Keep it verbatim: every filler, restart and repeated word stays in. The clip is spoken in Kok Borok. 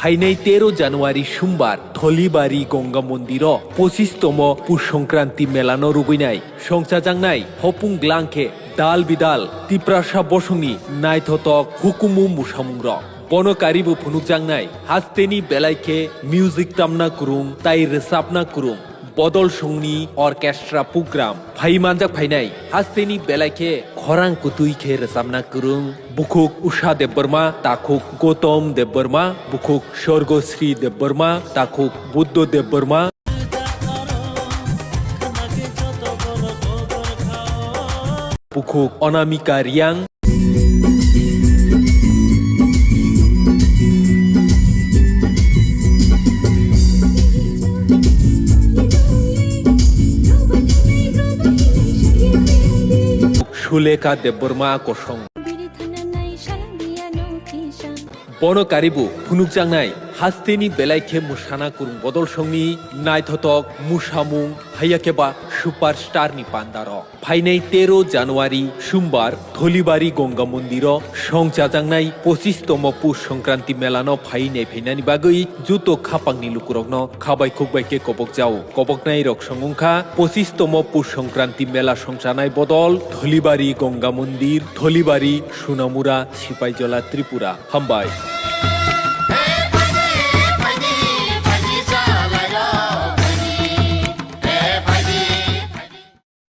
Phainai tero January Sumbar Tholibari Ganga Mondiro pochis tomo Pus Songkranti Melano rwgwinai songchajaknai hopung glangkhe dal bidal Tiprasa bosongni naithotok hukumu musamungrok. Bono karibo phunukjaknai hasteni belai khe music tamna kwrwng tai rwchapna kwrwng Bodol Songni orchestra program phai manjak phainai hasteni belai khe khorang kwtwi khe rwchapna kwrwng bukhuk Usha Debbarma, takhuk Gautam Debbarma, bukhuk Sorgo Sri Debbarma, takhuk Buddho Debbarma, bukhuk Anamika Riang, Sulekha Debbarma kosong. Bono karibu phunukjaknai hasteni belai khe mwsana kwrwng Bodol Songni naithotok musamung, haiya khe ba superstar ni pandaro. Phainai tero January Sumbar Tholibari Ganga Mondiro songchajaknai pochis tomo Pus Songkranti Melano phai naiphainani bagwi juto khapangni lukurokno khabai khukbai khe kobok jao. Koboknai rok song wngkha pochis tomo Pus Songkranti Mela songchanai bodol Tholibari Ganga Mondir, Tholibari, Sunamura, Sipaijola, Tripura. Hambai.